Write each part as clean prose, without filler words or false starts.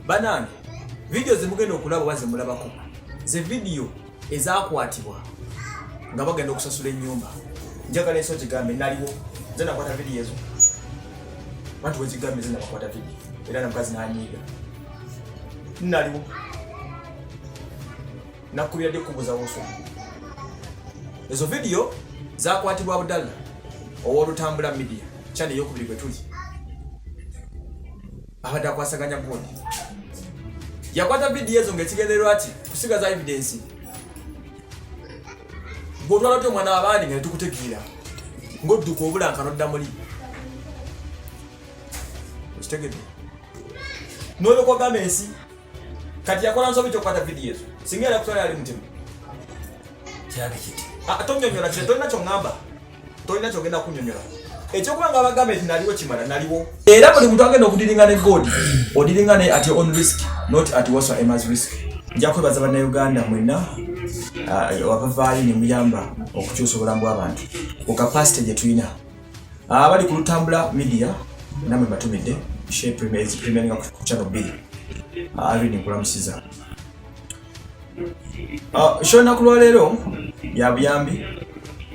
Banange, vidiyo zemugenda okulaba oba zemulabako ze vidiyo ezakwatibwa nga bagenda okusasula ennyumba. Njagala ensi ogigambe, naliwo nze nakwata vidiyo ezo. Bantu wezigambe, nze nabakwata vidiyo era namukazi nanyiiga. Naliwo, nakubira ddi okubuuza woso. Ezo vidiyo zakwatibwa Abudalla ow'Olutambula Media, channel eyokubiri gwe tuli, abadde akwasaganya gundi. Yakwata vidiyo ezo ngaekigendererwa ki? Kusigaza evidence. Bwotwala otya omwana wabandi nga netukutegeera ngaodduka obulanka nodda muli? Okitegedde? Nolwokwagamba ensi kati yakola nsobi kyokukwata vidiyo ezo. Singa yali akutwala yali mutemu. Kyali kiti. Ah, tonyonyola kye tolina kyoŋŋamba, tolina kyogenda kunyonyola. Ekyokuba nga abagamba nti naliwo kimala, naliwo. Era buli muntu agenda okudiringa ne God, odiringa naye at your own risk, not at Waswa Emma's risk. Nja kwebaza Bannayuganda mwenna abavaayo ne muyamba okukyusa obulamu bw'abantu ku capacity gye tulina. Abali ku Lutambula Media namwe batumidde premieringa ku channel 2. Irene, nkulamusiza. Show olunaku lwaleero ya buyambi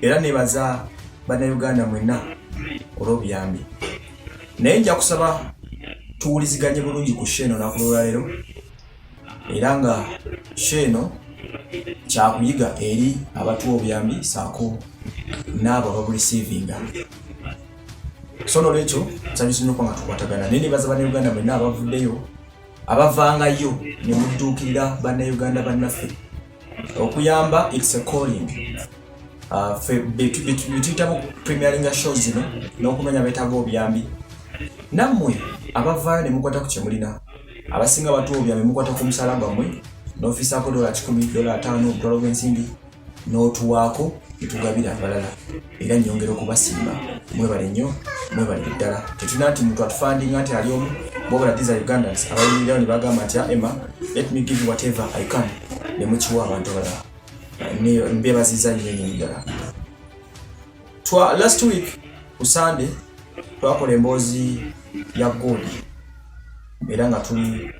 era nebaza Bannayuganda mwenna olw'obuyambi, naye nja kusaba tuwuliziganye bulungi ku show eno olunaku lwaleero, era nga show eno kyakuyiga eri abatuwa obuyambi saako n'abo ababureceivinga. So nolwekyo nsanyusa nnyo okuba nga tukwatagana, naye nebaza Bannayuganda mwenna abavuddeyo, abavangayo ne mudduukirira Bannayuganda bannaffe okuyamba. It's a calling. Ffe betuyitamu premieringa show zino n'okumanya beetaaga obuyambi. Nammwe abavaayo ne mukwata ku kye mulina, abasinga batuwa obuyambi mukwata ku musaala gwammwe n'ofiisaako $100, $50, omutwalo gw'ensimbi n'otuwaako netugabira abalala. Era nyongera okubasiima, mwebale nnyo, mwebalire ddala. Tetulina nti muntu atufundinga nti ali omu bwobala. These are Ugandans abayimirirawo ne bagamba nti, "Ah, Emma, let me give you whatever I can," ne mukiwa abantu abalala. Mbebaziza nnyo nnyo ddala. Last week ku Sunday twakola emboozi ya God era nga tuli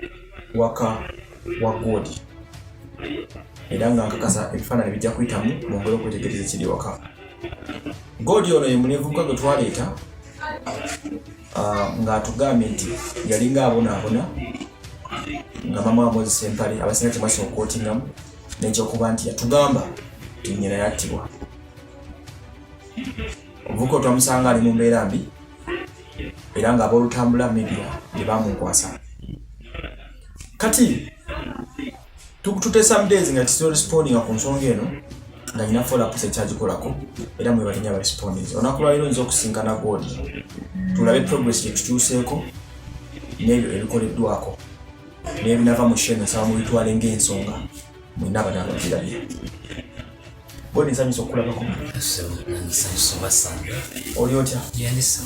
waka wa God, era nga nkakasa ebifaananyi bijja kuyitamu mwongere okwetegereza ekiri waka. God ono ye munevubuka gwe twaleeta ng'atugambye nti yalinga abonaabona nga mama amwozesa empale. Abasinga kyemwasinga okukootingamu nekyokuba nti yatugamba nti nnyina yattibwa. Omuvubuka otwamusanga ali mu mbeera mbi era ng'aboolutambula Media gye bamunkwasa. Kati tute some days nga tisi respondinga ku nsonga eno, nga nyina follow up ekyagikolako, era mwebale nnyo abarespondinze. Olunaku lwaleero nza okusinkana God, tulabe progress gye tutuuseeko n'ebyo ebikoleddwako n'ebinava mu show eno. Nsaba mubitwale ng'ensonga mwenna abana abagirabye. God, nsanyusa okukulabako. Nsanyusa obasanga. Oli otya? Gyendisa,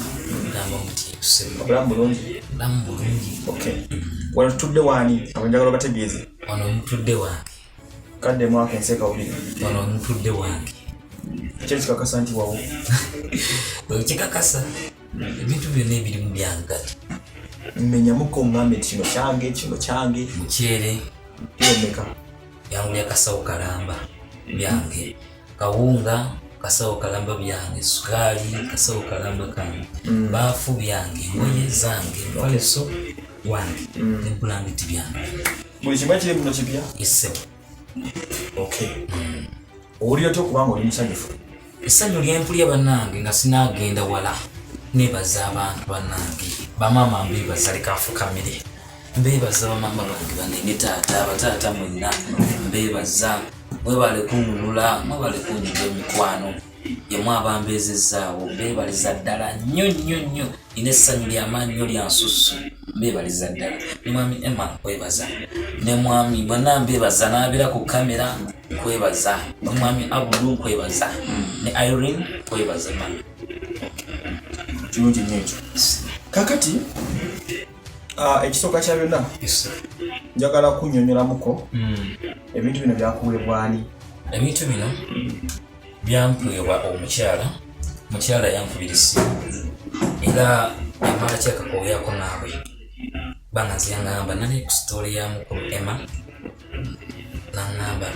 gamba muti ssebo. Obulamu bulungi? Bulamu bulungi. Okay, wano tutudde waani? Abo njagala obategeeze. Wano omutudde wange. Kadde mwaka ensi ekawulire. Wano omutudde wange. Kyo kikakasa nti wawo? Kikakasa, ebintu byonna ebirimu byange kati. Menyamuko ngambe nti kino kyange, kino kyange. Muceere. Kiro mmeka? Yangulya kasawo kalamba, byange. Kawunga kasawo kalamba, byange. Sukaali kasawo kalamba, kange. Baafu byange, engoye zange, mufaleso wange ne bulangiti byange. Buli kimu ekiri muno kipya? Ssebo. Okay, owulira otya okubanga oli musanyufu? Essanyu lyempulya bannange, nga sinagenda wala, nebaza abantu bannange, bamaama mbebaza, leka nfukamire. Mbebaza bamaama bange banenge, taata, bataata mwenna mbebaza, mwebale kununula, mwebale kunyiga emikwano yemwe abambeezezzaawo. Mbeebaliza ddala nnyo nnyo nnyo. Nina essanyu lyamaanyi nnyo lya nsusu, mbeebaliza ddala. Ne mwami Emma nkwebaza, ne mwami bonna mbeebaza, n'abeera ku kamera nkwebaza, ne mwami Abudu nkwebaza, ne Irene nkwebaza mami. Kirungi nnyo ekyo. Kakati ekisooka kya byonna, njagala kunnyonnyolamuko ebintu bino byakuweebwani? Ebintu bino byampeebwa omukyala. Mukyala yankubira essimu era emala kyakakoyako naawe. Banga nze yangamba nali ku sitooli ya mukulu Emma, nangamba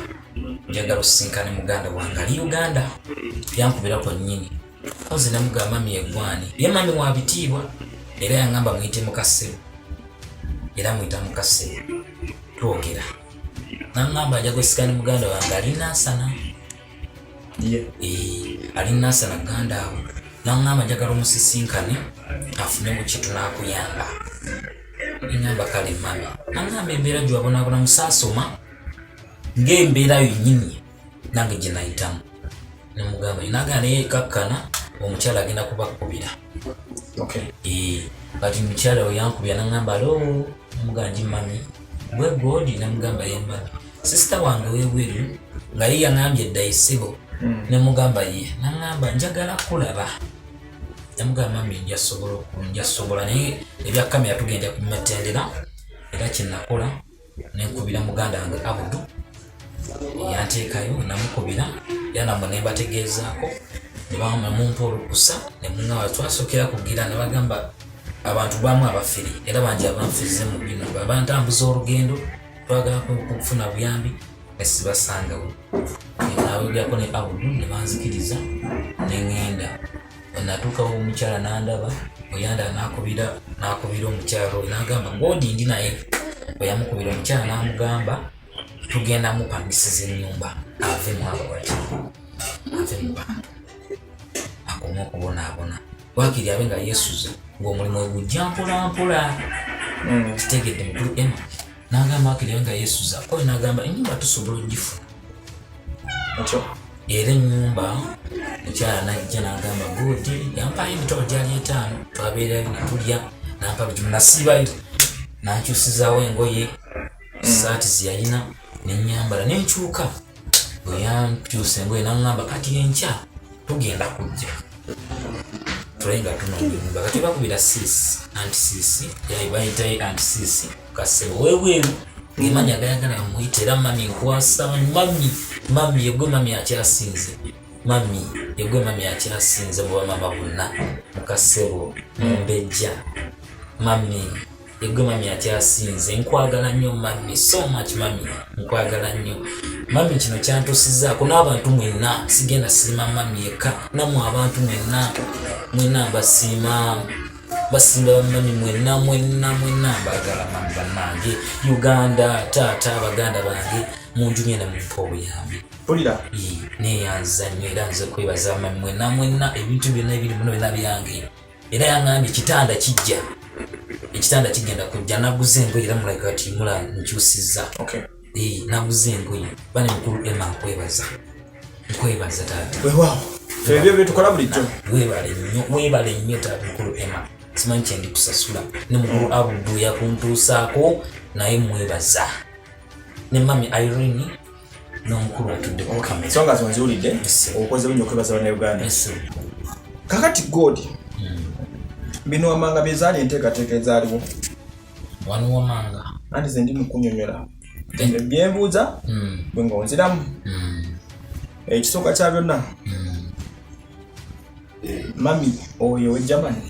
njagala osisinkane muganda wange ali Uganda. Yankubira kwennyini oze namugamba mami egwani ye mami wa bitiibwa, era yangamba muyite mukasebo, era muyita mukasebo twogera. Nangamba njaga osikane muganda wange ali Nansana. Ali Nansana ganda awo. Nangamba njagala omusisinkane afune mu kintu n'akuyamba. Ngamba kale mami. Nangamba embeera gy'wabonaabona musaasoma ng'embeera yennyini nange gye nayitamu. Nemugamba nagamba naye kakkana omukyala agenda kubakubira. Kati mukyala oyo yankubira nangamba alo, namugamba nji mami gwe godi, namugamba ye mami sisita wange webweru nga ye yangambye edda isibo. Nemugamba ye, nangamba njagala kulaba. Namugamba mami njasobola naye ebya kamera tugenda kumetendera. Era kyenakola nenkubira muganda wange Abudu yanteekayo, namukubira era namwe nembategeezaako nebamumpa olukusa nemuŋŋamba twasookera kugira ne bagamba abantu bamu abafere era bangi abanfeze mu bino babantambuza olugendo twagala kufuna buyambi nesibasangawo. Nayogerako ne Abudu ne banzikiriza neŋŋenda. Natuukawo omukyala nandaba oyanda nakubira omukyala oyo nagamba ng'odi ndi naye. Bwe yamukubira omukyala n'amugamba tugenda mupangisiza ennyumba ave mu abo bati ave mu bantu akome okubonaabona wakiri abe nga yeesuza ng'omulimu ogujja mpola mpola. Kitegedde mukulu Emma n'agamba wakiri abe nga yeesuza oyo n'agamba ennyumba tusobola ogifuna. Era ennyumba mukyala najja n'agamba godi yampayo emitwalo gyali 5 twabeerayo ne tulya nampa buli kimu nasiibayo nankyusizaawo engoye saati zeyalina nenyambala nenkyuka. Bwe yankyusa engoye naŋŋamba kati enkya tugenda kujja tulabe nga tunoonya ennyumba. Kati bakubira siisi anti siisi bayitayo anti siisi kasebo webweru ngemanya agayagala muyite era mami nkwasa mami mami yegwe mami akyasinze mami yegwe mami akyasinze mu bamama bonna mukasebo mumbejja mami yegwe mami akyasinze nkwagala nnyo mami so much mami nkwagala nnyo mami. Kino kyantusizaako n'abantu mwenna sigenda siima mami yekka nammwe abantu mwenna mwenna mbasiima basimba bamami mwenna mwenna mwenna mbagala mami bannange Uganda taata baganda bange munjumye ne mumpa obuyambi. Neyanza nnyo era nze kwebaza mami mwenna mwenna ebintu byonna ebiri muno byonna byange. Era yaŋŋambye ekitanda kijja ekitanda kigenda kujja naguze engoye era mulabika kati mula nkyusizza. Naguze engoye bane mukulu Emma nkwebaza nkwebaza taata. Weewaawo ebyo byetukola bulijjo. Webale nnyo webale nnyo taata mukulu Emma simanyi kyendi kusasula ne mukulu Abudu yakuntuusaako naye mwebaza ne mami Irene n'omukulu atudde ku kamera. Ensonga zo nziwulidde okoze bunyo okwebaza bannayuganda. Kakati God bino wamanga byezaali enteekateeka ezaaliwo. Wano wamanga anti ze ndi mukunyonyola byenbuuza bwe nga onziramu. Ekisooka kya byonna mami oyo we Germany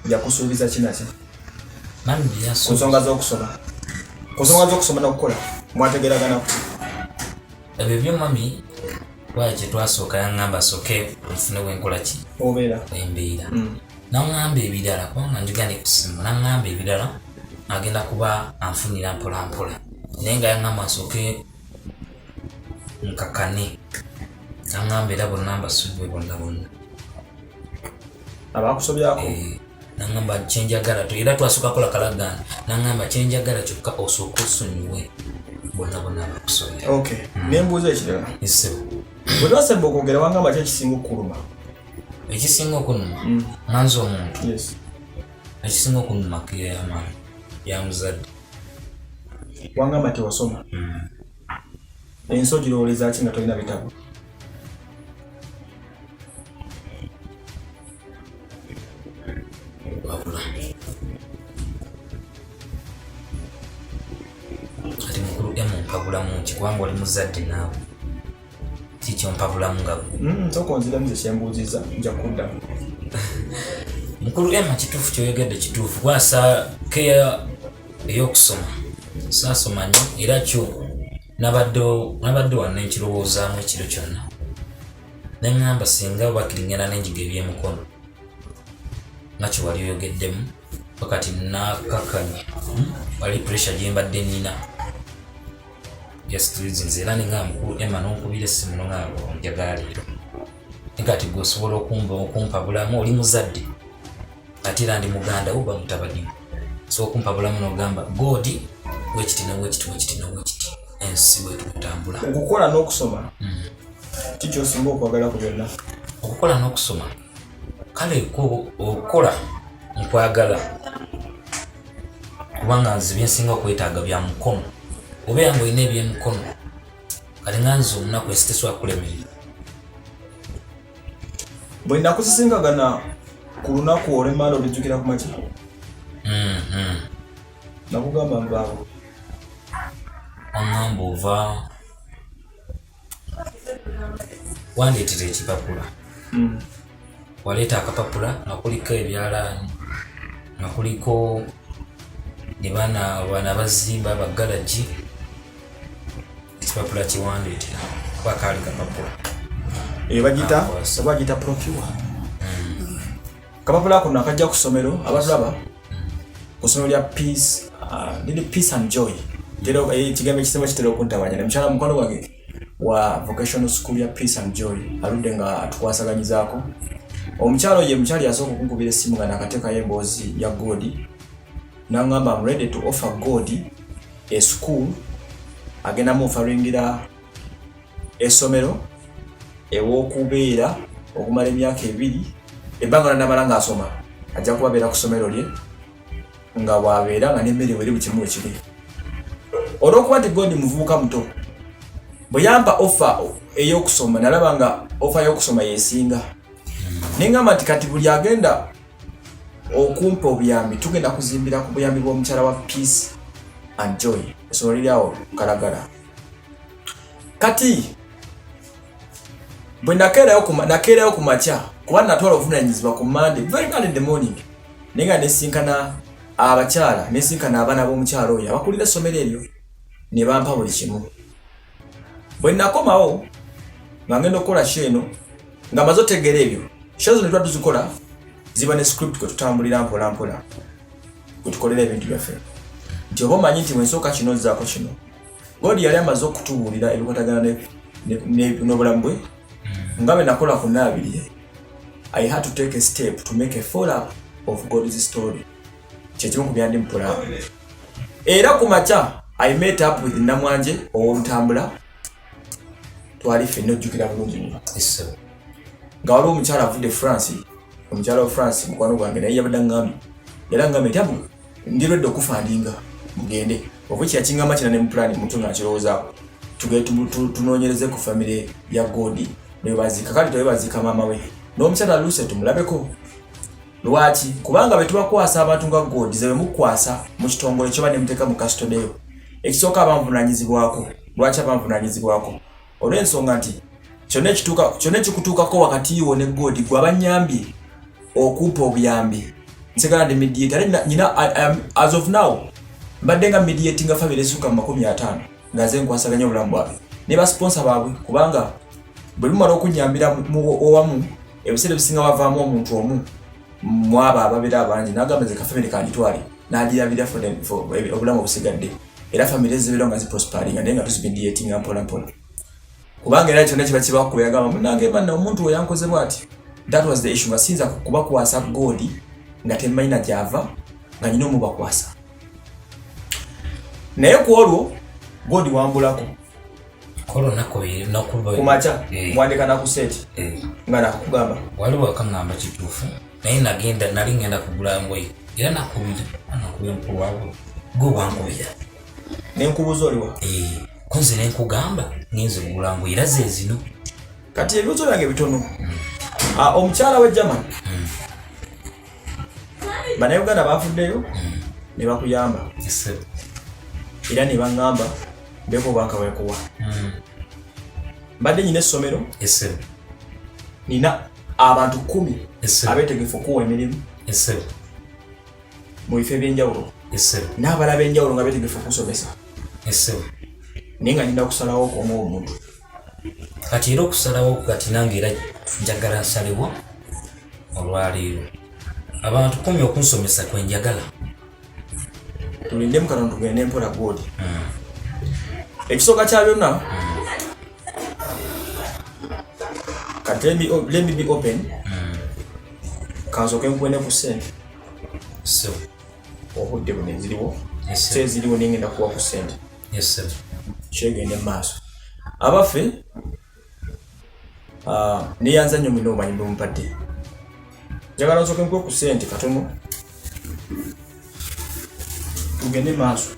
yakusuubiza kinaki ku nsonga z'okusoma ku nsonga z'okusoma n'okukola mwategeraganaku? Ebyo byo mami lwaki kyetwasooka yaŋŋamba soke nfune wenkola ki obeera embeera. Naŋŋamba ebirala kubanga njuga ne kusimu naŋŋamba ebirala agenda kuba anfunira mpola mpola naye nga yaŋŋamba nsooke nkakane naŋŋamba era bonna mbasubwe bonna bonna abakusobyako. Naŋŋamba kyenjagala era twasooka kola kalagaana naŋŋamba kyenjagala kyokka osooke osonyiwe bonna bonna abakusobya. Nembuuza ekirala bwe twasemba okwogera wangamba ki ekisinga okukuluma? Ekisinga okunuma nganze omuntu ekisinga okunuma keyamaani ya muzadde. Wangamba tewasoma ensi ogirowooleza ki nga tolina bitabo? Wabula kati mukulu emu mpabulamu ki kubanga oli muzadde naawe kikyompabulamu nga Nsooka onziremu ze kyembuuziza nja kuddamu. Mukulu Emma kituufu kyoyogedde kituufu kwasa keya. Ey'okusoma saasoma nnyo, era kyo nabadde wanna ekirowoozaamu ekiro kyonna, neŋŋamba singa obakiri ngenda nenjiga ebyemukono nga kyewali oyogeddemu. Wakati nakakanye, Wali pressure gyembadde nnina just reasons, era nenga mukulu Emma nonkubira essimu nongamba njagala leero, kati gwe osobola okumpa bulamu, oli muzadde ate era ndi muganda wo, bamutabaniwo, so okumpa bulamu nogamba God wekiti newekiti wekiti newekiti, ensi bwetutambula. Okukola n'okusoma, kikyosinga okwagala ku byonna? Okukola n'okusoma, kale okukola nkwagala kubanga nze byensinga okwetaaga bya mukono, obeera nga olina ebyemukono. Kati nga nze omunaku, ensi tesobola kulemerera. Bwe nakusisinkagana ku lunaku olw'emmanda, olujjukira ku makya? Nakugamba nvaawo. Waŋŋamba ova, wandeetera ekipapula. Waleeta akapapula nga kuliko ebyalaani, nga kuliko ne bana bana bazimba bagalagi. Ekipapula kiwandeetera kuba kaali kapapula. Eyo bagiyita oba bagiyita brochure. Kapapula ako nakajja ku ssomero, abatulaba ku ssomero lya Peace, liri Peace and Joy. Ekigambo ekisemba kitera okuntabanya. Ne mukyala mukwano gwange wa vocational school ya Peace and Joy aludde nga atukwasaganyizaako. Omukyalo ye mukyali yasooka okunkubira essimu nga nakateekayo emboozi ya God, nangamba, "I'm ready to offer God a school." Agenda mu offeringira essomero ew'okubeera okumala emyaka 2, ebbanga nanamala ng'asoma ajja kuba abeera ku ssomero lye, nga bw'abeera nga n'emmere weri, buli kimu wekiri. Olw'okuba nti God muvubuka muto, bwe yampa offer ey'okusoma, nalaba nga offer y'okusoma yesinga, neŋŋamba nti kati buli agenda okumpa obuyambi, tugenda kuzimbira ku buyambi bw'omukyala wa Peace and Joy, essomero liri awo Kalagala. Kati bwe nakeerayo ku makya, kuba natwala obuvunanyizibwa ku Monday very early in the morning, naye nga nesinkana abakyala, nesinkana abaana b'omukyala oyo abakulira essomero eryo, ne bampa buli kimu. Bwe nakomawo nga ngenda okukola show eno, nga maze otegeera ebyo, show zino tuba tuzikola ziba ne script kwe tutambulira mpola mpola, kwe tukolera ebintu byaffe, nti oba omanyi nti bwensooka kino ozzaako kino. God yali amaze okutubuulira ebikwatagana n'obulamu bwe. Nga bwe nakola ku Naabiri, I had to take a step to make a follow up of God's story. Kyekimu ku byandi mupulamu. Era ku makya I met up with Namwanje ow'olutambula, twali ffenna, ojjukira bulungi nnyo, nga waliwo omukyala avudde France, omukyala wa France mukwano gwange, naye yabadde aŋŋambye, era aŋŋambye nti abu ndi ready okufundinga, mugende. Oba kyakiŋŋamba kina ne mu plan mutu nga nkirowoozaako, tugende tunoonyereze ku famire ya God nebaziika. Kale tebaziika maama we n'omukyala Lucy, tumulabeko. Lwaki? Kubanga bwe tubakwasa abantu nga God ze bemukwasa mu kitongole kyoba nemuteeka mu custody yo, ekisooka abanvunanyizibwako. Lwaki abanvunanyizibwako? Olw'ensonga nti kyonna ekikutuukako wakati wo ne God, gwe abanyambye okumpa obuyambi, nsigala ndi mediator. Ate nyina as of now mbadde nga mediatinga family esukka mu 50, nga nze nkwasaganya obulamu bwabwe ne basponsor baabwe, kubanga bwe bumala okunyambira owamu, ebiseera ebisinga bavaamu omuntu omu mwabo ababeera abangi nagamba, "Nze kafamily kanditwale," n'agirabira for obulamu obusigadde. Era family zibeera nga ziprosperinga, naye nga tuzimediatinga mpola mpola, kubanga era kyonna kiba kibakuba, yagamba, "Munange manna omuntu we yankoze bw'ati." That was the issue, nga siyinza kubakwasa God nga temmanyi na gyava, nga nyina omubakwasa. Naye ku olwo God wambulako. Ku makya wandika nakuseeti nga nakakugamba. Waliwo akaŋŋamba kituufu, naye nagenda, nali ngenda kugula ngoye, era nakubira nakubira mukulu waabwe, gwe wankubira. Nenkubuuza oliwa. Kunze nenkugamba ngenze kugula ngoye, era ze zino. Kati ebibuuzo byange bitono. Ah, omukyala we German, Bannayuganda bavuddeyo ne bakuyamba era ne baŋŋamba mbeeko obubaka bwekuwa. Mbadde nyina essomero, nina abantu 10 abeetegefu okuwa emirimu mu bifo ebyenjawulo. N'abalala b'enjawulo nga betegefu okusomesa. Naye nga nina kusalawo okwomu omuntu. Kati era okusalawo kati nange era njagala nsalewo olwaleero. Abantu 10 okunsomesa kwe njagala. Tulindemu katono tugende mpola gw'oli. Ekisooka kya byonna, kati let me be open. Kansooke nkuwe ne ku ssente. Obudde buno eziriwo. Si eziriwo naye ngenda kuwa ku ssente. Kyegende mu maaso. Abaffe, neyanza nnyo mwena obumanyi bwe mumpadde. Njagala nsooke nkuwe ku ssente katono. Tugende maaso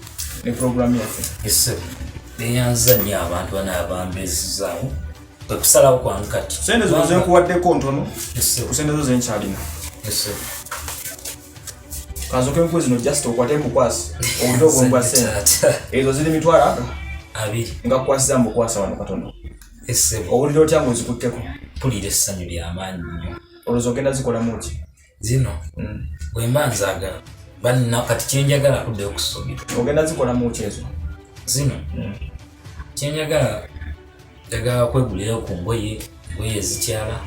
ne pulogulaamu yaffe. Neyanza nnyo abantu bano abambeezizaawo. Kwe kusalawo kwange kati. Ssente zino ze nkuwaddeko ntono, ku ssente zo ze nkyalina. Kansooke nkuwe zino just okwate mukwasi, owulire obulungi bwa ssente. Ezo ziri mitwalo aga? 20. Nga kukwasiza mu bukwasa wano katono. Owulira otya ng'ozikutteko? Mpulira essanyu lya maanyi nnyo. Olowooza ogenda zikolamu ki? Zino? Bwe mba nzaagala, banna kati kye njagala kuddayo ku ssomero. Ogenda zikolamu ki ezo? Zino? Kye njagala, njagala kwegulirayo ku ngoye, engoye ezikyala,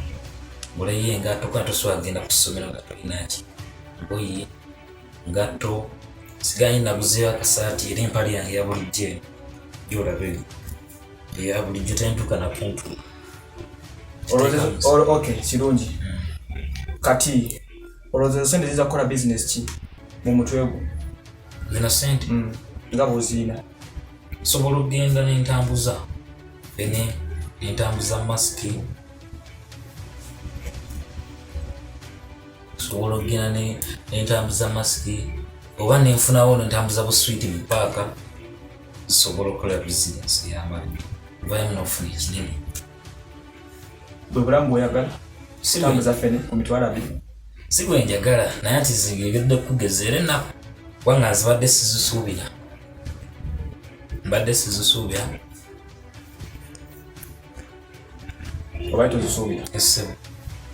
nguleyo engatto, kuba tosobola kugenda ku ssomero nga tolina ki? Ngoye, ngatto, sigaanye naguzeeyo akasaati era empale yange ya bulijjo eno gy'olaba eno. Eya bulijjo tentuuka na kuntuuka. Okay, kirungi. Kati olowooza ezo ssente ziyinza kukola bizinesi ki mu mutwe gwo? Zino ssente? Nga bw'ozirina. Nsobola okugenda n'entambuza fene, n'entambuza masiki. Nsobola okugenda n'entambuza masiki oba nenfunawo n'entambuza buswiti mu paaka. Nsobola okukola bizinesi ey'amaanyi. Ovayo n'ofuna ekinene. Bwe bulamu bw'oyagala? Tambuza fene ku mitwalo 20. Si bwe njagala, naye ati zigedde kugeza era ennaku kubanga nzibadde sizisuubira. Mbadde sizisuubira. Oba tozisuubira? Ssebo.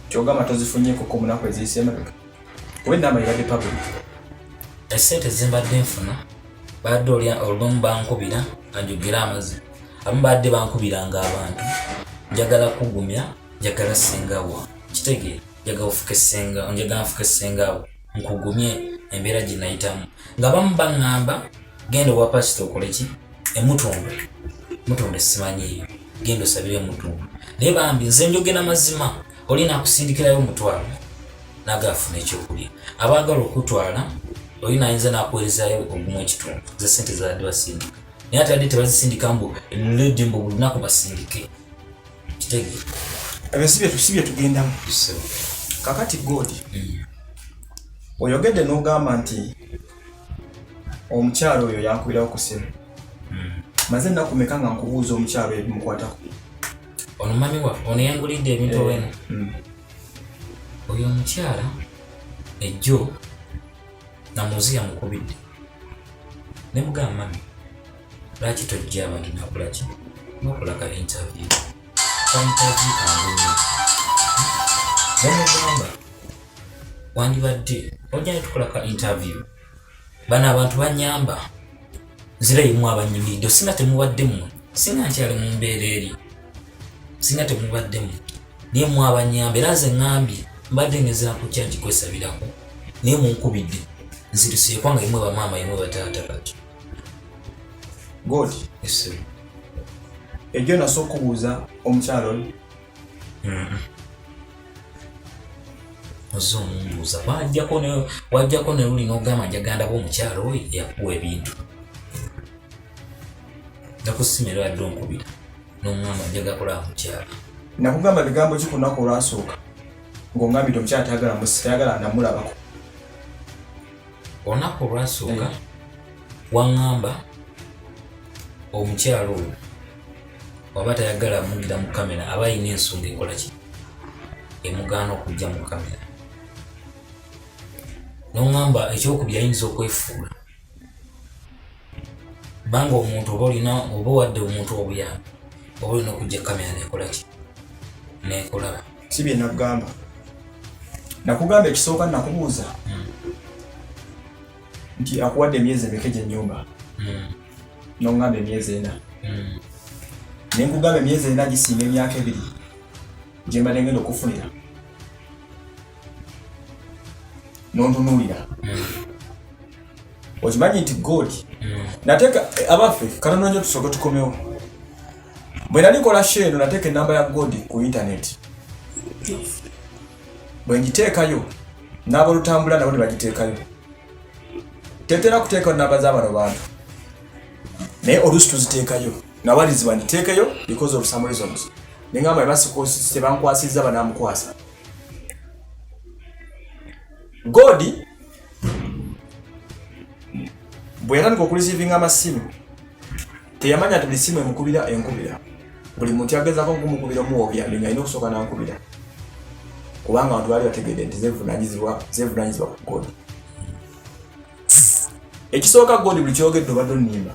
Ky'ogamba tozifunyeeko ko mu nnaku eziyise emabega? Kuba ennamba ebadde public. Essente ze mbadde nfuna, badde olumu bankubira nga njogere amazima. Abamu badde bankubiranga abantu, njagala kugumya, njagala ssengawo. Kitegeera, njagala ofuke ssenga, njagala nfuke ssengawo, nkugumye embeera gye nayitamu. Nga abamu baŋŋamba, genda owa pasita okole ki? Emutundu. Mutundu simanyiiyo. Genda osabire emutundu. Naye bambi nze njogera mazima, oli nakusindikirayo omutwalo n'agafuna ekyokulya. Abaagala okutwala, oli nayinza n'akuweerezaayo ogumu ekitundu. Ze ssente zaadde basindika. Naye ate adde tebazisindika mbu ledi mbu buli lunaku basindike. Kitegeera. Ebyo si bye tugendamu. Kakati God, oyogedde n'ogamba nti omukyalo oyo yankubirawo ku ssimu. Maze ennaku meka nga nkubuuza omukyalo oyo ebimukwatako? Ono mami waffe, ono yangulidde ebintu oweno. Oyo omukyala ejjo Namuzi yamukubidde. Ne mugamba mami, lwaki tojja abantu nakola ki? Nokola ka interview. Ka interview kangu nnyo. Ne mugamba, wandibadde ojja ne tukola ka interview. Bano abantu bannyamba. Nzira yemu abannyimiridde, singa temubadde mmwe, singa nkyali mu mbeera eri, singa temubadde mmwe. Naye mmwe abannyamba, era nze ŋŋambye mbadde ngezera ku kyaki kwesabirako, naye munkubidde nziruseeko kubanga yemwe bamaama, yemwe bataata kati. God. Yes, sir. Ejjo nasooka okubuuza omukyalo oyo. Ozze omumbuuza, wajjako ne luli n'ogamba njagala ndabe omukyalo oyo eyakuwa ebintu. Nakusima era wadde onkubira n'omwama njagala kulaba mukyala. Nakugamba bigambo ki ku lunaku olwasooka ng'ongambye nti omukyala tayagala musi, tayagala namulabako? Olunaku olwasooka waŋŋamba omukyala oyo waba tayagala mugira mu kamera aba alina ensonga ekola ki emugaana okujja mu kamera. N'oŋŋamba ekyokubiri ayinza okwefuula. Kubanga omuntu oba olina oba owadde omuntu obuyambi oba olina okujja kamera nekola ki nekulaba. Si bye nakugamba. Nakugamba ekisooka nakubuuza. Nti akuwadde emyezi emeka egy'ennyumba? N'oŋŋamba emyezi 4. Ne nkugamba emyezi 4 gisinga emyaka 2 gye mbadde ngenda okufunira. N'ontunuulira. Okimanyi nti God nateeka abaffe katono nnyo tusooke tukomewo. Bwe nali nkola show eno nateeka ennamba ya God ku internet. Bwe ngiteekayo n'abolutambula nabo ne bagiteekayo. Tetera kuteekayo nnamba z'abano bantu, naye oluusi tuziteekayo. Nawalirizibwa ngiteekeyo because of some reasons. Ne ngamba tebankwasizza banaamukwasa. God bwe yatandika okureceivinga amasimu teyamanya nti buli simu emukubira enkubira. Buli muntu yagezaako okumukubira omuwa obuyambi ng'alina okusooka n'ankubira, kubanga abantu baali bategedde nti zevunaanyizibwa ku God. Ekisooka, God buli kyogedde obadde onnimba.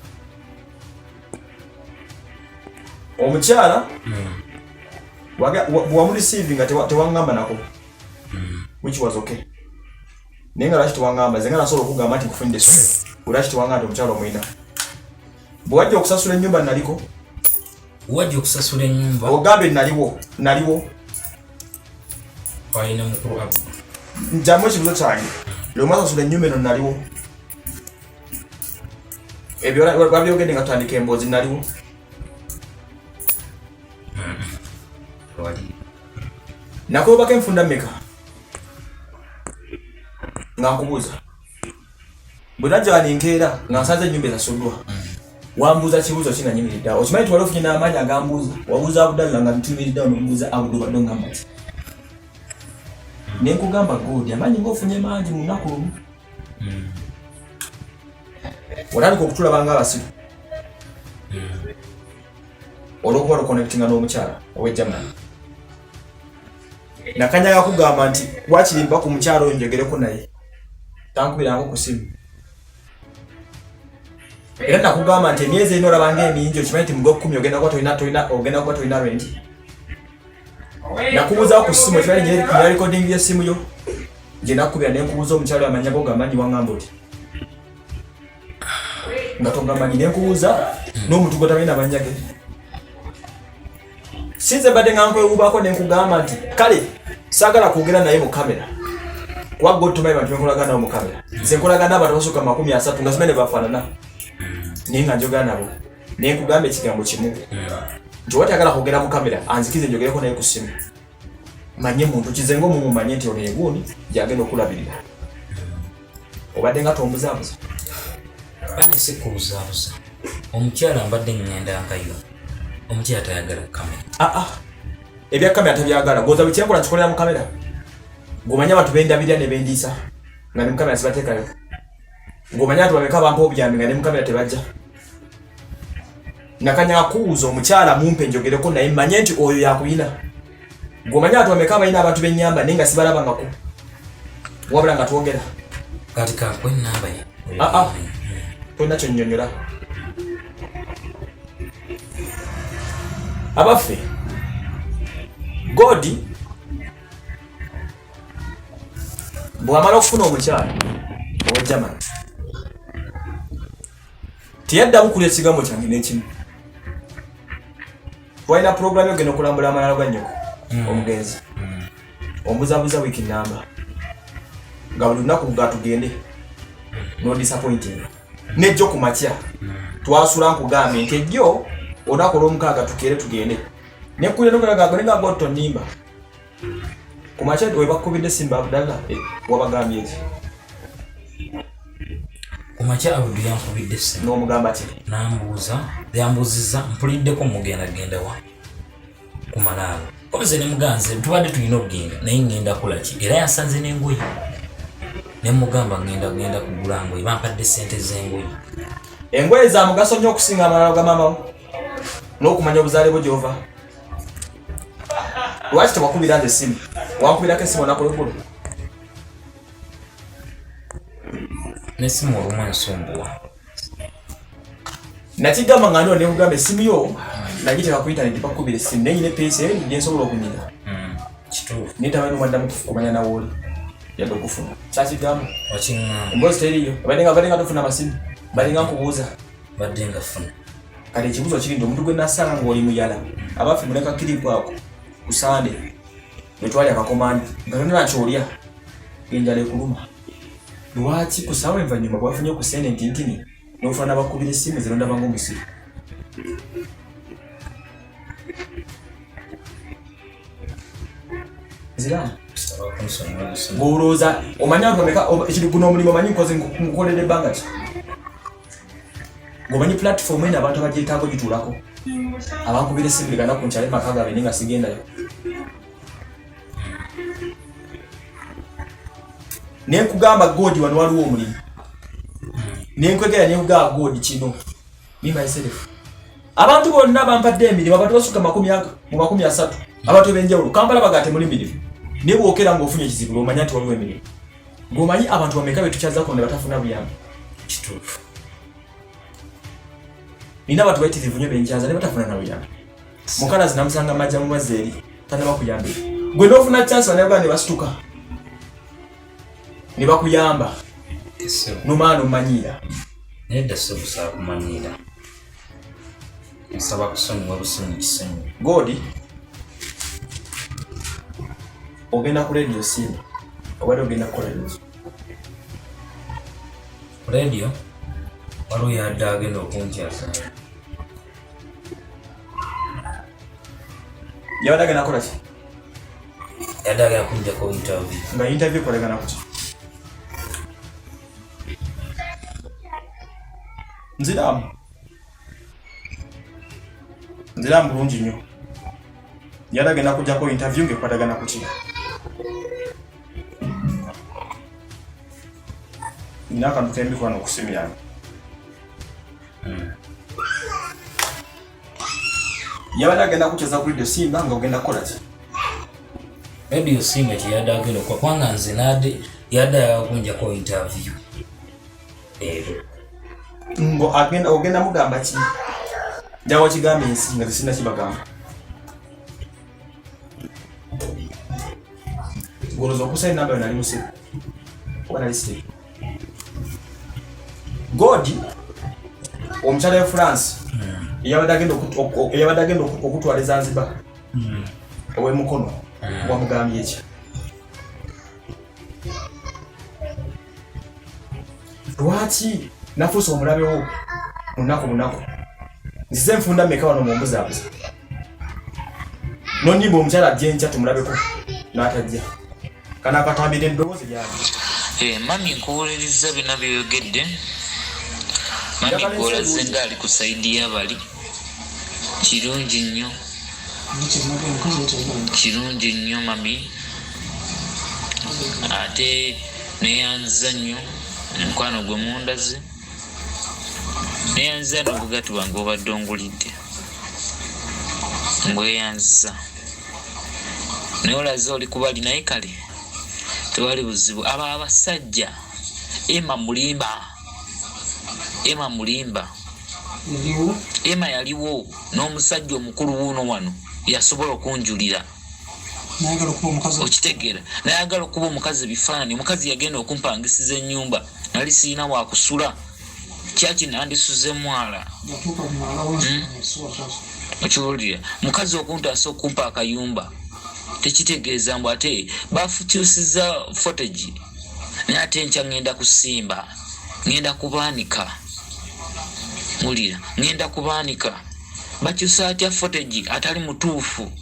Omukyala bwe wamureceivinga tewaŋŋamba nako, which was okay, naye nga lwaki tewaŋŋamba? Nze nga nasobola okugamba nti nkufunidde essomero, lwaki tewaŋŋamba nti omukyala omulina? Bwe wajja okusasula ennyumba naliko? Wajja okusasula ennyumba. Ogambe naliwo, naliwo. Walina mukulu Abu. Njamu ekibuzo kyange, lwe mwasasula ennyumba eno naliwo? Ebyo wabyogedde nga tutandika emboozi, naliwo? Wali. Nakulobako enfunda mmeka nga nkubuuza? Bwe najja wano enkeera nga nsanze ennyumba esasuddwa, wambuuza kibuuzo ki nga nyimiridde awo? Okimanyi tiwali ofunye n'amaanyi agambuuza? Wabuuza Abudalla nga ntuyimiridde awo, nombuuza, "Abudu, obadde ongamba ki?" Ne nkugamba, "God, amaanyi ng'ofunye mangi mu lunaku lumu." Otandika okutulaba nga abasiru olw'okuba luconnectinga n'omukyala ow'e Germany. Nakanyaga kugamba nti wakiri mba ku mukyala oyo njogereko naye, tankubirangako ku simu. Era nakugamba nti emyezi ena olabanga emingi, okimanyi nti mugwekumi ogenda kuba tolina tolina ogenda kuba tolina rent. Nakubuuzawo ku simu, okimanyi nyina recording y'essimu yo gye nakubira ne nkubuuza omukyala oyo amanya go gamanyi, waŋŋamba oti nga togamanyi, ne nkubuuza n'omuntu gwe tamanyi namannya ge. Sinze mbadde nga nkwewuubako ne nkugamba nti kale saagala kwogera naye mu kamera, kuba gwe otumanyi bantu benkolagana nabo mu kamera. Nze nkolagana n'abantu basukka 30 nga simanyi ne bafaanana, naye nga njogera nabo. Ne nkugamba ekigambo kimu nti oba tayagala kwogera mu kamera, anzikize njogereko naye ku ssimu, manye muntu kize nga omumu, manye nti ono yeguuni gyagenda okulabirira. Obadde nga tombuzaabuza. Bane sikubuzaabuza. Omukyala mbadde ŋŋendangayo, omukyala tayagala kamera. Aa, ebya kamera tabyagala. Goza buli kyenkola nkikolera mu kamera. Gomanya abantu bendabirira ne bendiisa nga ne mu kamera sibateekayo. Ng'omanya abantu bameka bampa obuyambi nga ne mu kamera tebajja. Nakanya akubuuza omukyala mumpe njogereko naye manye nti oyo yakuyina. Gomanya abantu bameka abalina abantu benyamba naye nga sibalabangako wabula nga twogera. Kati kankuwe enamba ye. Aa, tolina kyonnyonnyola. Abaffe, God bw'amala okufuna omukyala owa Germany teyaddamu kulya ekigambo kyange n'ekimu. Twalina puroguramu yogenda okulambula amalalo ga nnyoko omugenzi. Ombuzabuza wiiki namba nga buli lunaku ga tugende, no disappointing. Nejjo ku makya twasula nkugambye nti ejjo olunaku olwomukaaga tukeere tugende, nekulya nogalagago tonimba. Ku makya webakubidde simba, Abdallah, wabagambye eki? Ku makya Abudu yankubidde essimu. N'omugamba ki? Nambuuza, yambuuzizza mpuliddeko mugendagenda wa ku malaalo. Nze ne muganze tubadde tulina okugenda naye ngenda kola ki? Era yansanze n'engoye ne mugamba ngenda kugula ngoye, bampadde sente z'engoye. Engoye za mugaso nnyo okusinga amalalo ga maama wo n'okumanya obuzaale bwo gy'ova. Lwaki tewakubira nze essimu? Wankubirako essimu olunaku lweggulo? N'essimu olumu ensumbuwa. Nakigamba nga ndiwo nekugamba essimu yo nagiteeka ku intaneti bakubira essimu, naye nyina epeesa eyo gyensobola okunyiga. Kituufu. Naye tamanyi nomaddamu kumanya nawooli. Yadde okufuna kyakigamba emboozi teriyo, badde nga tofuna masimu, badde nga nkubuuza, badde nga funa. Kati ekibuuzo kiri nti omuntu gwe nasanga ng'oli muyala, abaffe muleka kiripu ako ku Sande lwe twali akakomandi nga tonna kyolya, enjala ekuluma, lwaki ku ssaawa envannyuma bwafunye ku ssente ntintini n'ofuna nabakubira essimu zirondaba ng'omusiru? Nziramu ng'olowooza omanyi abantu bameka ekiri guno omulimu, omanyi nkoze nkukolera ebbanga ki, ng'omanyi platform eno abantu abagyetaaga ogituulako, abankubira essimu buli kanaku nkyale maka gaabwe naye nga sigendayo. Nenkugamba God, wano waliwo omulimu, nenkwegera, nenkugamba God kino, me myself, abantu bonna bampadde emirimu, abantu basukka mu 30, abantu eb'enjawulo. Kampala baga temuli mirimu, naye bwokera ng'ofunye ekizibu lwomanya nti waliwo emirimu. Ng'omanyi abantu bameka betukyazako ne batafuna buyambi? Kituufu. Nina abantu bayitirivu nnyo benkyaza ne batafuna na buyambi. Mukalazi namusanga majja mu mazzi eri tanaba kuyambira. Gwe n'ofuna chance, bannayuganda ne basituka ne bakuyamba, nomala nomanyiira. Nedda ssebo, saakumanyiira, nsaba kusonyiwa busonyi kisonyi. God, ogenda ku Radio Simba, obadde ogenda kukola ki? Ku radio waliwo yadde agenda okunkyaza. Yabadde agenda kukola ki? Yadde agenda kunjako interview. Nga interview ekolagana kuki? Nziramu, nziramu bulungi nnyo. Yadde agenda kujjako interview ng'ekwatagana kuki? Nina akantu k'emikwano ku simu yange. Yabadde agenda kukyeza ku Radio Simba nga ogenda kukola ki? Radio Simba kyeyadde agenda okukola, kubanga nze nadde yadde ayagala kunjako interview leero. Ngo agenda, ogenda mugamba ki? Njawa kigamba ensi nga zisina kibagamba. Goloza okusa enamba yo, nali musiru oba nali siteri. God, omukyala we France eyabadde agenda okutwala e Zanzibar ow'emukono, wamugambye ki? Lwaki nafuuse omulabe wo munaku bunaku? Nzize nfunda meka wano mumbuzaabuza, nonimba omukyala ajja enkya tumulabeko, n'atajja. Kano akatambira eddoboozi lyange. Eh, mami, nkuwuliriza byonna byoyogedde mami. Njagala Gwolaze ensi nga ali ku side y'abali, kirungi nnyo, kirungi nnyo mami. Ate neyanziza nnyo omukwano gwe mundaze, neyanziza n'obugati bwange obadde ongulidde, mbweyanziza. Naye olaze oli kubali, naye kale tewali buzibu. Abo abasajja, Ema mulimba, Ema mulimba. Ema yaliwo n'omusajja omukulu wuuno wano yasobola okunjulira. Nayagala okuba omukazi. Okitegeera, nayagala okuba omukazi ebifaananyi. Omukazi yagenda okumpangisiza ennyumba, nali sirina wakusula, kyaki nandisuze mwala. Yatuuka ku mwala. Okiwulira, mukazi okuntaasa, okumpa akayumba tekitegeeza mbu ate bafukyusiza footage. Naye ate enkya ŋŋenda kusimba, ŋŋenda kubaanika. Wulira, ŋŋenda kubaanika. Bakyusa atya footage atali mutuufu?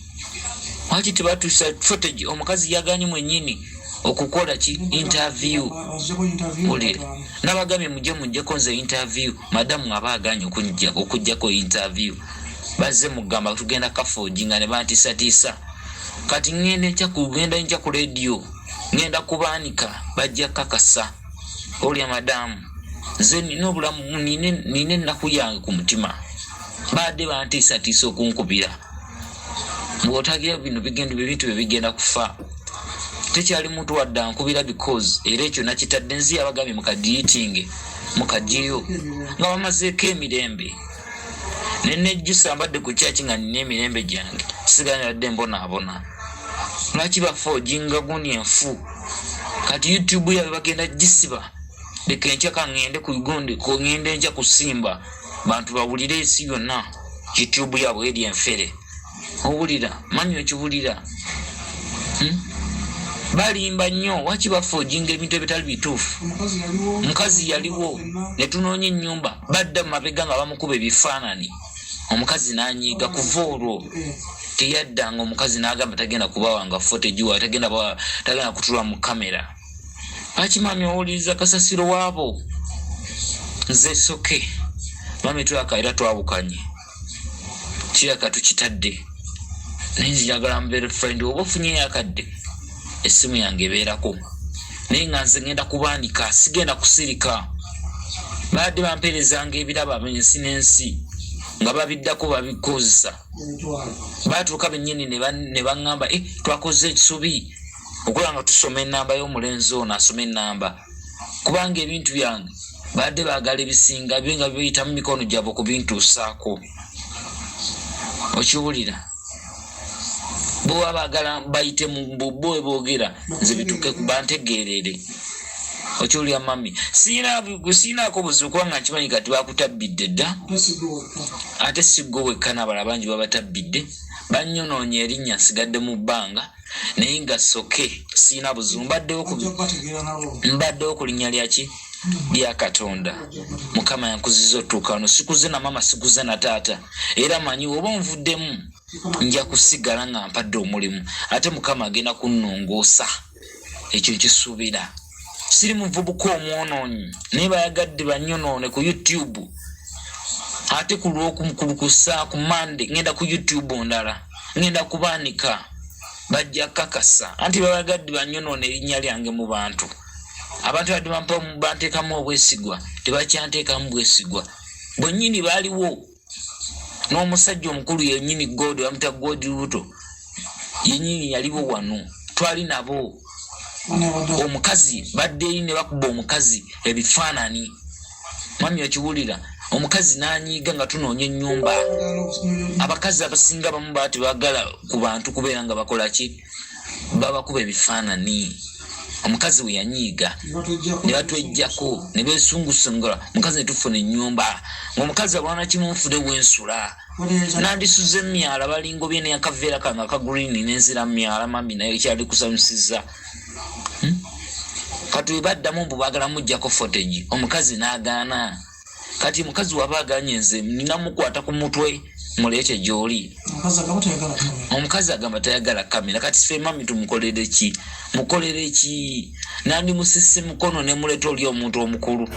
Lwaki tebatuusa footage? Omukazi yaganye mwennyini okukola ki? Interview. Wulira, nabagambye mujje mujjeko nze interview. Madamu aba aganye okugjako interview, bazze mugamba tugenda kafoji nga ne bantiisatiisa. Kati ŋŋenda enkya kugenda enkya ku rediyo, ŋŋenda kubaanika, bajja kakasa. Olya madamu, nze nina obulamu, nina ennaku yange ku mutima. Baadde bantiisatiisa okunkubira bw'otagira bino bigenda, ebintu bye bigenda kufa. Tekyali muntu wadde ankubira, because era ekyo nakitadde nzi. Yabagambye mukadeletinge, mukagyeyo nga bamazeeko emirembe. Nenejjusa mbadde ku kyaki nga nina emirembe gyange, sigala nabadde mbonaabona. Lwaki bafoojinga gundi enfu? Kati YouTube yaabwe bagenda gisiba. Leka enkya kaŋŋende ku gundi, ŋŋende enkya kusimba bantu bawulire ensi yonna YouTube yaabwe eri enfere. Owulira manyi okiwulira, Balimba nnyo. Waki bafoojinga ebintu ebitali bituufu? Omukazi yaliwo ne tunoonya ennyumba, badda mu mabega nga bamukuba ebifaananyi, omukazi n'anyiiga. Kuva olwo teyaddanga. Omukazi n'agamba tagenda kubawanga footage wa tagenda tagenda kutula mu kamera. Lwaki mami owuliriza kasasiro waabo? Nze soke mami twaka era twawukanye, kiraka tukitadde, naye nze njagala mbeere friend. Oba ofunyeyo akadde, essimu yange ebeerako, naye nga nze ngenda kubaanika, sigenda kusirika. Baadde bampeerezanga ebirabo ensi n'ensi nga babiddako babikozesa, batuuka bennyini ne baŋŋamba, eh, twakoze ekisubi okulaba nga tusoma ennamba y'omulenzi ono asoma ennamba, kubanga ebintu byange badde baagala ebisinga bye nga biyita mu mikono gyabwe okubintuusaako. Okiwulira? Bo baba baagala bayite mu bo we boogera, nze bituuke bantegeerere. Okiwulira mami? Siinaako buzibu kubanga nkimanyi kati bakutabbidde dda, ate si ggwe wekka, n'abalala bangi babatabbidde, bannyonoonye erinnya, nsigadde mu bbanga, naye nga soke siina buzibu, mbaddewo ku linnya lyaki lya Katonda. Mukama yankuziza otuuka wano, sikuze na maama, sikuze na taata, era manyi oba onvuddemu nja kusigala nga mpadde omulimu, ate Mukama agenda kunnongoosa, ekyo nkisuubira. Siri muvubuka omwonoonyi, naye bayagadde banyonoone ku YouTube. Ate ku lwokukulukusa ku Mande ngenda ku YouTube ndala, ngenda kubaanika, bajja kakasa anti babagadde banyonoona erinnya lyange mu bantu. Abantu badde banteekamu obwesigwa, tebakyanteekamu bwesigwa bwennyini. Baaliwo n'omusajja omukulu yennyini, God bamuta God Lubuto yennyini yaliwo wano, twali nabo. Omukazi badde eri ne bakuba omukazi ebifaananyi, mwami okiwulira? Omukazi n'anyiiga nga tunoonya ennyumba. Abakazi abasinga abamu baba tebagala ku bantu kubeera nga bakola ki, babakuba ebifaananyi. Omukazi we yanyiiga ne batwejjako ne beesungusunga omukazi, ne tufuna ennyumba ng'omukazi alwana kimu, nfune wensula. Nandisuze myala, balingobye neyakaveera kange aka green nenzira myala mami, naye kyali kusanyusiza. Kati webaddamu mbu baagala muggyako footage, omukazi n'agaana. Kati mukazi waba aganye, nze nina mukwata ku mutwe muleete gy'oli. Omukazi agamba tayagala kamera. Kati ffe mami tumukolere ki? Mukolere ki? Nandimusise mukono ne muleeta oli omuntu omukulu.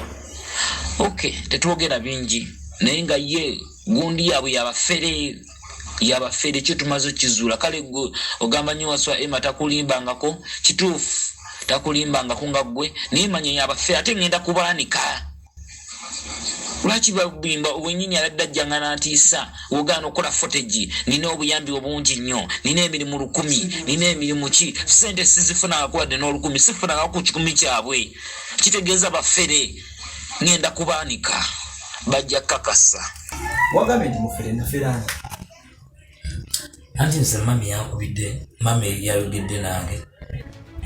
Ok, tetwogera bingi, naye nga ye gundi yaabwe yabafere, yabafere, kyo tumaze okizuula. Kale gwe ogamba nnyo Waswa Emma takulimbangako, kituufu takulimbangako nga ggwe, naye manya yabafere, ate ngenda kubaanika. Lwaki babimba? Wenyini abadde ajjanga nantiisa, wogaana okukola footage, nina obuyambi obungi nnyo, nina emirimu 1000, nina emirimu ki, sente sizifunangako wadde n'olukumi, sifunangako ku 100 kyabwe, kitegeeza bafere. Ngenda kubaanika, bajja kakasa. Wagambye nti mufere, naferani? Anti nze mami yankubidde, mami yayogedde nange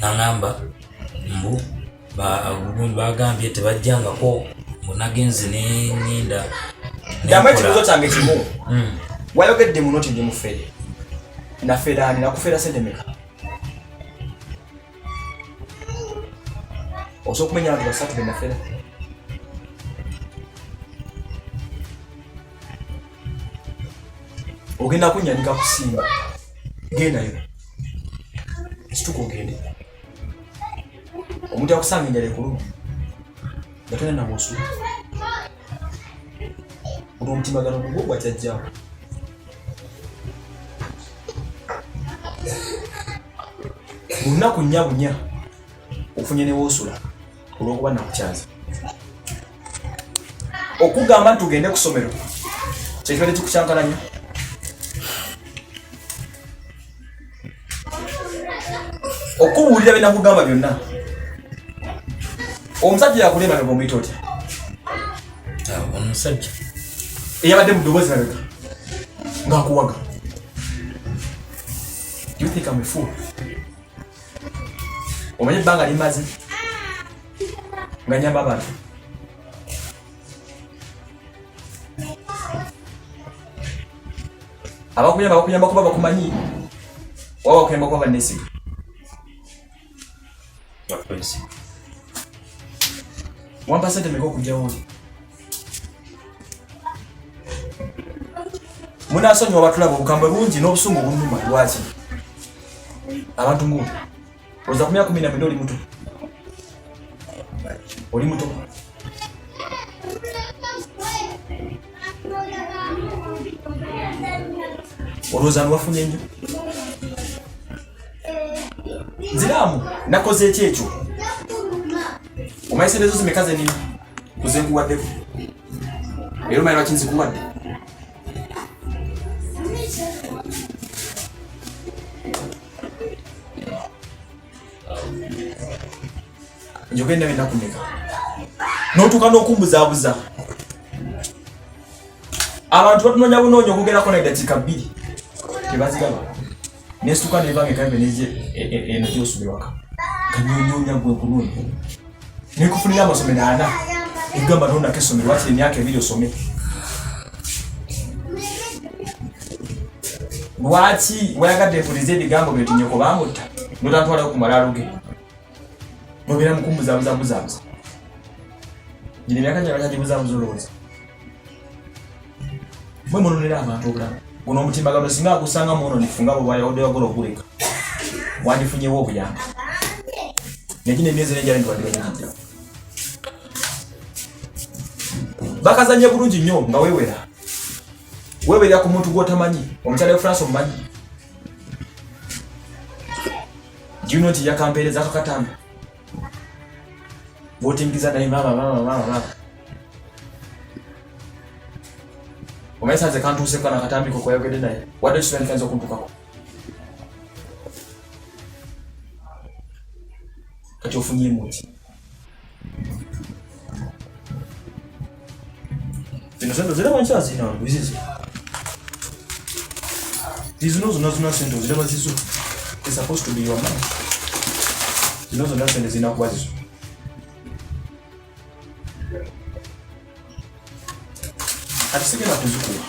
naŋamba mbu bagambye tebajjangako, mbu nagenze neŋŋenda. Ddamu ekibuuzo kyange kimu. Wayogedde muno nti ndi mufere, naferaani? Nakufera sente meka? Osobola okumenya abantu basatu benafera? Ogenda kunyanika kusimba, gendayo, situka ogende. Omuntu akusanga enjala ekuluma nga tolina nabwosula, olwo omutimagano gugwo gwakyajjawo. Lunaku nnya bunya ofunye newoosula olwokuba nakukyaza okugamba nti tugende ku ssomero, kyekibadde kikukyankalanya. Okubuulira bye nakugamba byonna, omusajja yakulema nga omuyita otya? Omusajja eyabadde mu ddoboozi mabega ng'akuwaga. Do you think I'm a fool? Omanyi ebbanga limaze Nga nyamba abantu. Abakuyamba bakuyamba kuba bakumanyi oba bakuyamba kuba banesiga. Wampa sente meka okujjawo oli? Munasonyiwa batulaba obukambwe bungi n'obusungu bunuma lwaki? Abantu ngu oza ku myaka 19 oli muto. Oli muto. Olowooza nwafunye nnyo? Nziraamu nakoze eki ekyo? Omanyi sente zo zimeka zenina kuzenkuwaddeko? Era omanyi lwaki nzikuwadde? Njogenda ennaku meka n'otuuka n'okumbuzaabuza. Abantu batunoonya bunoonya okugerako naye dakiika 2 tebaziraba. Nesituka nevanga ekambe neje eno gyosula ewaka kanyonyonya gwe kunoonya nekufunira amasomero ana egamba nonako essomero wakiri emyaka 2 osome. Lwaki wayagadde mpulize ebigambo byo nti nyoko bamutta notantwalayo ku malaalo ge nobeera mukumbuzabuzabuzabuza gino emyaka gyabwe kyagibuzabuza olowooza mwe munonera abantu obulamu guno omutimbagano singa agusanga mwononefu nga bwewayawodeyagala oguleka wandifunyewo obuyambi negino emyezi nenjala ntiwadibanyigijja bakazanye bulungi nnyo nga wewera weberera ku muntu gwotamanyi. Omukyala we France omumanyi? Do you know nti yakampeereza akakatambi bwotingiza naye maama maama maama maama omanyi sanze kantuuseko nakatambi ko kwayogedde naye wadde ekisula ndikayinza okuntukako kati ofunyemu ki? Zino sente oziraba nkyazina zizo zizino zonna zonna sente oziraba zizo. It's supposed to be your money. Zino zonna sente zirina kuba zizo. Kati sigenda kuzikuwa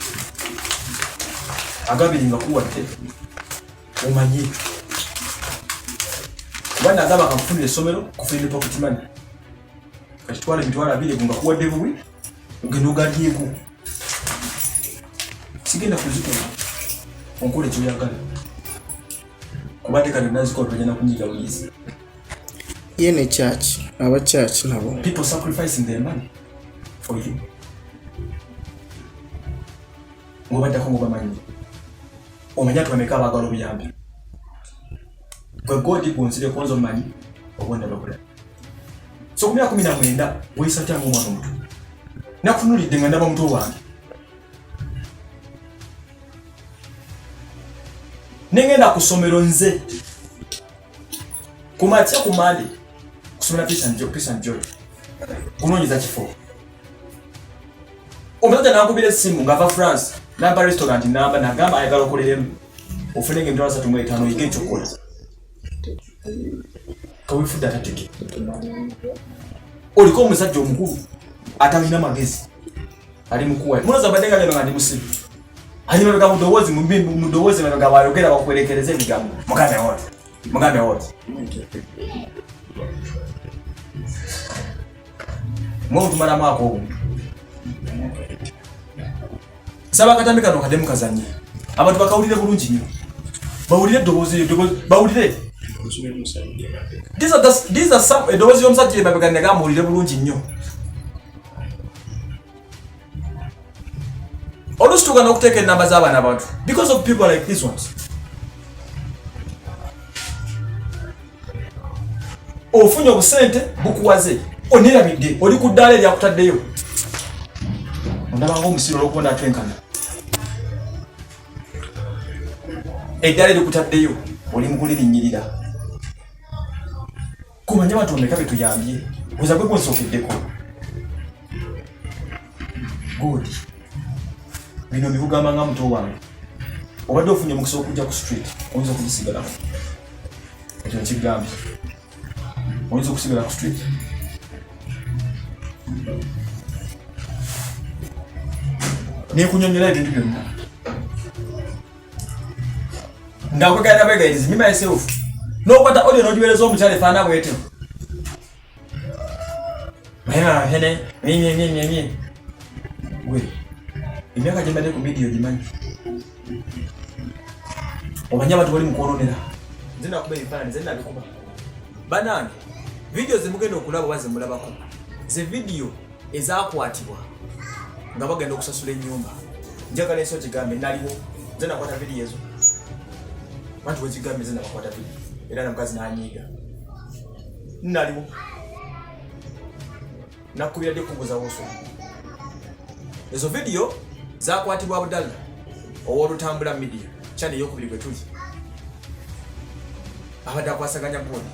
agabiri nga kuwadde omanye kuba nagamba kankufunira essomero kufunira pocket money. Kati twala 20,000 nga kuwadde bubi ogenda ogalyeko. Sigenda kuzikuwa onkola ekyoyagala kuba te kati nazikola togenda kunyiga buyizi. Ye ne church, aba church nabo. People sacrificing their money for you. Ngobaddako ngobamanyi omanyi ati bameka abaagala obuyambi gwe godi gwonsireko nze omanyi obwondaba bulala. So ku myaka 19 weyisa otya ng'omwana omuto? Nakutunulidde nga ndaba muto wange nengenda ku ssomero nze ku makya ku Mande kusomera Peace and Joy, Peace and Joy kunoonyeza kifo. Omusajja nankubira essimu ng'ava France nampa restaurant namba nagamba ayagala okoleremu ofune nga 350,000 oyige ekyokukola. Kawefudde atatege oliko omusajja omukulu atalina magezi ali mukuwa munoza mbadde nga nga ndi musiru ali mabega mudowoozi mudowoozi mabega bwayogera bakwerekereza ebigambo mugambe woti mugambe woti mwe mutumalamu ak'obuntu. Nsaba akatambi kano kademu kazanye abantu bakawulire bulungi nnyo bawulire eddoboozi eddoboozi bawulire. These are some eddoboozi ly'omusajja emabega negamba muwulire bulungi nnyo. Oluusi tugaana okuteeka ennamba z'abaana abantu because of people like these ones. Ofunye obusente bukuwaze onerabidde oli ku ddaala eryakutaddeyo ondaba ng'omusiru olw'okuba natwenkana eddaala erikutaddeyo oli mu kulirinnyirira kumanya abantu bameka betuyambye oza gwe gwonsookeddeko good. Bino mbikugamba nga muto wange obadde ofunye omukisa okujja ku street oyinza okugisigalako ekyo nkigambye oyinza okusigala ku street. Nekunyonyola ebintu byonna nga kwegayirira bwegayirizi, me myself, n'okwata audio n'ogiweereza omukyala efaana bwetyo. Gwe emyaka gyembadde ku media ogimanyi, omanyi abantu bali mukwononera. Nze nakuba ebifaananyi, nze nabikuba. Banange, vidiyo zemugenda okulaba oba zemulabako ze vidiyo ezakwatibwa nga bagenda okusasula ennyumba. Njagala ensi okigambe, naliwo, nze nakwata vidiyo ezo. Bantu wekigambe, nze nabakwata vidiyo era namukazi nanyiiga. Naliwo, nakubira ddi okubuuza woso? Ezo vidiyo zakwatibwa Abudalla ow'olutambula media channel eyokubiri gwe tuli, abadde akwasaganya gundi.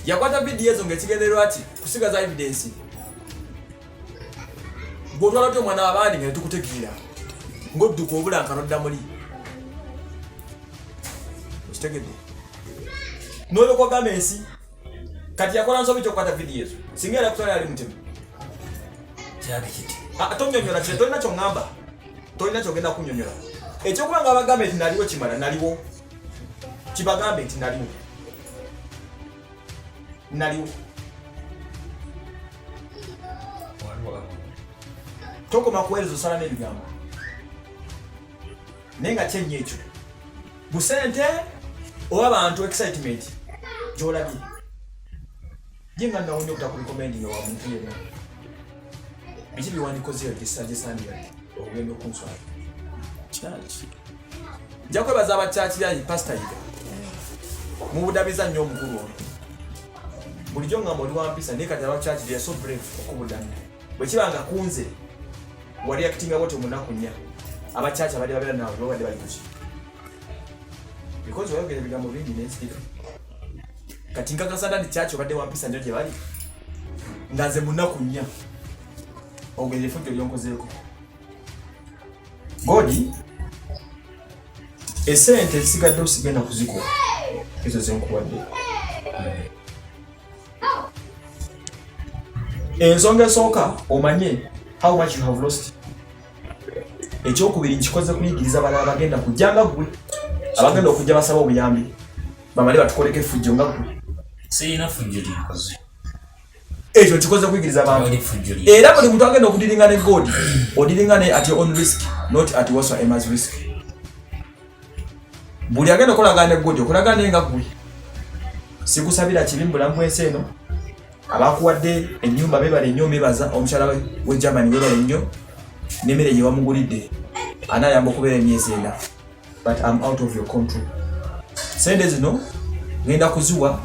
Yakwata vidiyo ezo ngaekigendererwa ki? Kusigaza evidence. Gweotwala otya omwana wabandi nga netukutegeera ngaodduka obulanka nodda muli? Okitegedde? Nolyokwagamba ensi kati yakola nsobi kyokukwata vidiyo ezo. Singa yali akutwala yali mutemu. Kyali kiti. Ah, tonyonyola kye tolina kyoŋŋamba, tolina kyogenda kunyonyola. Ekyokuba nga bagambe nti naliwo kimala. Naliwo, kibagambe nti naliwo, naliwo. Tokoma kuweereza, osala n'ebigambo. Naye nga kyenyo ekyo busente oba bantu, excitement gyolabye ye nga nawonye obutakurecommendinga wa muntu yenna. Biki byewandikozeyo gyesandiyadde okugenda okunswala? Nja kwebaza abakyaki yayi Pasita Yiga, mubudabiza nnyo omukulu ono. Bulijjo ngamba oli wampisa, naye kati abakyaki they are so brave okubudamya. Bwe kiba nga kunze wali actinga bwotyo munaku 4, abakyaki abadde babeera naawe babadde bali kuki? Because wayogera ebigambo bingi nensirika. Kati nkakasa nti kyaki obadde wampisa nnyo gye bali, nga nze munaku 4 ogwo efujjo lyonkozeeko. Godi, esente ezisigadde osigenda kuzikuwa ezo zenkuwadde. Ensonga esooka, omanye how much you have lost. Ekyokubiri, nkikoze kuyigiriza balala bagenda kujja nga ggwe, abagenda okujja basaba obuyambi bamale batukoleko effujjo nga ggwe. Sirina fujjo lyenkoze. Ekyo nkikoze kuyigiriza bantu. Tewali fujjo lyenkoze. Era buli muntu agenda okudiringa ne God, odiringa ne at your own risk, not at Waswa Emma's risk. Buli agenda okolagana ne God, okolagana naye nga ggwe. Sikusabira kibi mu bulamu bw'ensi eno. Abakuwadde ennyumba beebale nnyo, mbebaza. Omukyala we Germany webale nnyo n'emmere gye wamugulidde, anaayamba okubeera emyezi 4. But I'm out of your control. Sente zino ngenda kuziwa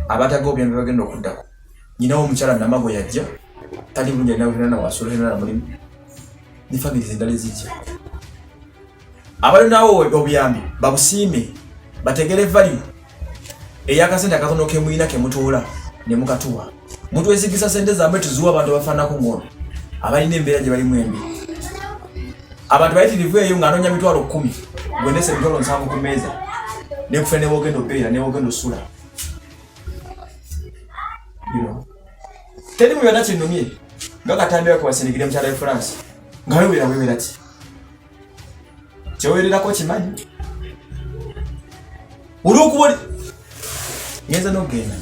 abataga obuyambi bagenda okuddako. Nyinawo omukyala Namago yajja tali bulungi, alina wasula na mulimu ne families endala ezijja. Abalinawo obuyambi babusiime, bategere value eyakasente akatono kemuyina kemutoola ne mukatuwa. Mutwesigisa sente zammwe, tuziwa abantu abafaanako ngono abalina embeera gye balimu embi. Abantu bayitirivu eyo ng'anoonya 100,000, gwendesa 70,000 ku meeza nekufe newogenda obeera newogenda osula. Teri mu byonna kinnumye nga katambi ako wasindikire mukyala we France nga wewera wewera ki kyewererako kimanyi olwokuba oli ngenza n'okugenda.